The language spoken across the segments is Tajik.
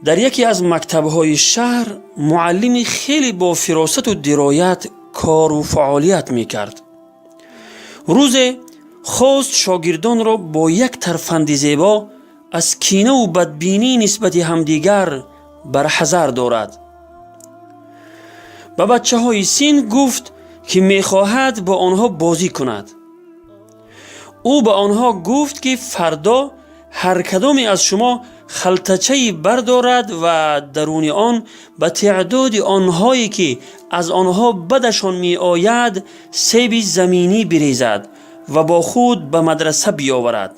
Дар яке аз мактабҳои шаҳр муаллими хеле бо фиросату дироят кору фаъолият мекард. Рӯзе хост шогирдонро бо як тарфанди зебо аз кинаву бадбинӣ нисбати ҳамдигар барҳазар дорад. Ба бачаҳои синф гуфт, ки мехоҳад бо онҳо бозӣ кунад. Ӯ ба онҳо гуфт, ки фардо ҳар кадоме аз шумо халтачае бардорад ва даруни он ба теъдоди онҳое, ки аз онҳо бадашон меояд, себи заминӣ бирезад ва бо худ ба мадраса биёварад.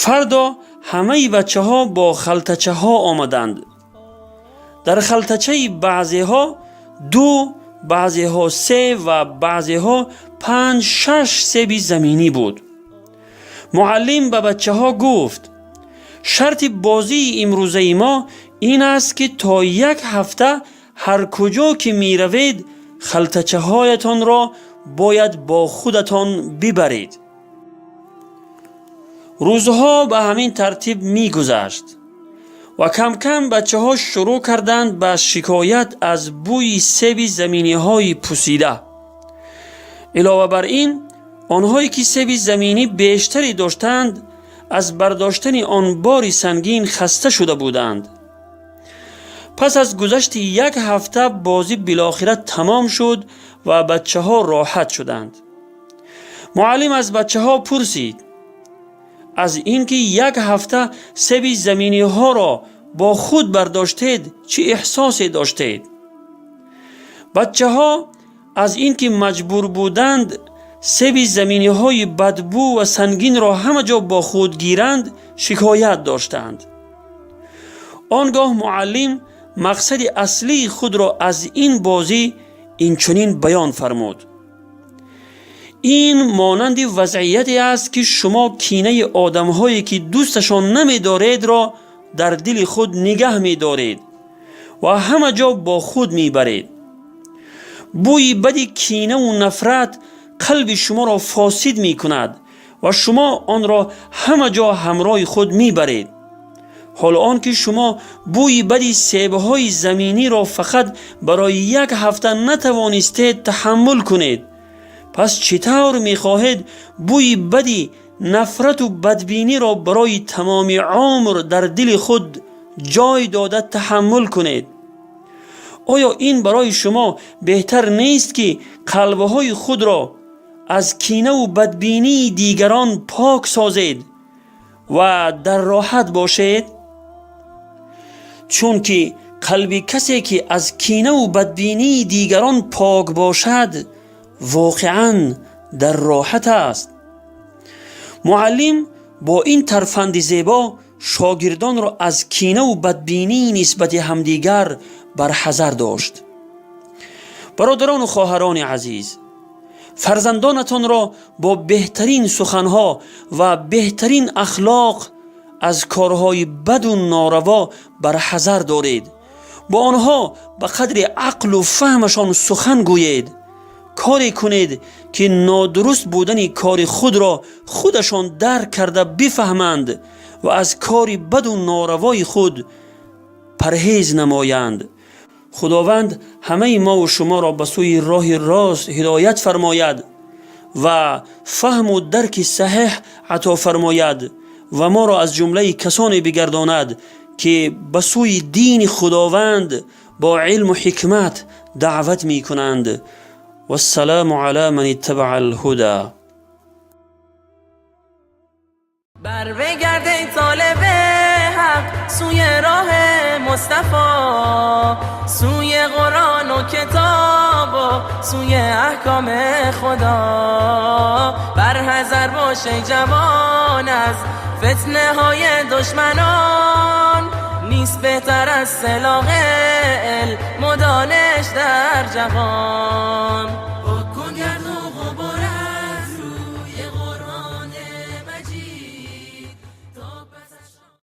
Фардо ҳамаи бачаҳо бо халтачаҳо омаданд. Дар халтачаи баъзеҳо ду, баъзеҳо се ва баъзеҳо панҷ, шаш себи заминӣ буд. Муаллим ба бачаҳо гуфт: «Шарти бозии имрӯзаи мо ин аст, ки то як ҳафта ҳар куҷо ки меравед, халтачаҳоятонро бояд бо худатон бибаред». Рӯзҳо ба ҳамин тартиб мегузашт ва камкам бачаҳо шурӯъ карданд ба шикоят аз бӯи себи заминиҳои пусида. Илова бар ин, онҳое ки себи заминӣ бештаре доштанд, аз бардоштани он бори сангин хаста шуда буданд. Пас аз гузашти як ҳафта бозӣ билохира тамом шуд ва бачаҳо роҳат шуданд. Муаллим аз бачаҳо пурсид: «Аз ин ки як ҳафта себи заминиҳоро бо худ бардоштед, чӣ эҳсосе доштед?» Бачаҳо аз ин ки маҷбур буданд себи заминиҳои бадбӯ ва сангинро ҳама ҷо бо худ гиранд, шикоят доштанд. Он гоҳ муаллим мақсади аслии худро аз ин бозӣ инчунин баён фармуд: «Ин монанди вазъияте аст, ки шумо кинаи одамҳое, ки дӯсташон намедоредро, дар дили худ нигаҳ медоред ва ҳама ҷо бо худ мебаред. Бӯи бади кинаву нафрат қалби шуморо фосид мекунад ва шумо онро ҳама ҷо ҳамроҳи худ мебаред. Ҳоло он ки шумо бӯи бади себҳои заминиро фақат барои як ҳафта натавонистед таҳаммул кунед, пас чӣ тавр мехоҳед бӯи бади нафрату бадбиниро барои тамоми умр дар дили худ ҷой дода таҳаммул кунед? Оё ин барои шумо беҳтар нест, ки қалбҳои худро аз кинаву бадбинии дигарон пок созед ва дар роҳат бошед? Чунки қалби касе, ки аз кинаву бадбинии дигарон пок бошад, воқеан дар роҳат аст». Муаллим бо ин тарфанди зебо шогирдонро аз кинаву бадбинӣ нисбати ҳамдигар барҳазар дошт. Бародарону хоҳарони азиз, фарзандонатонро бо беҳтарин суханҳо ва беҳтарин ахлоқ аз корҳои баду нораво барҳазар доред. Бо онҳо ба қадри ақлу фаҳмашон сухан гӯед. Коре кунед, ки нодуруст будани кори худро худашон дарк карда бифаҳманд ва аз кори баду норавои худ парҳез намоянд. Худованд ҳамаи мову шуморо ба сӯи роҳи рост ҳидоят фармояд ва фаҳму дарки саҳеҳ ато фармояд ва моро аз ҷумлаи касоне бигардонад, ки ба сӯи дини Худованд бо илму ҳикмат даъват мекунанд. Вассалому ала ман иттабаа алҳуда. بر بگرد ای طالب حق سوی راه مصطفی، سوی قرآن و کتاب و سوی احکام خدا. بر حذر باش ای جوان از فتنه های دشمنان، نیست بهتر از سلاح علم و دانش در جهان.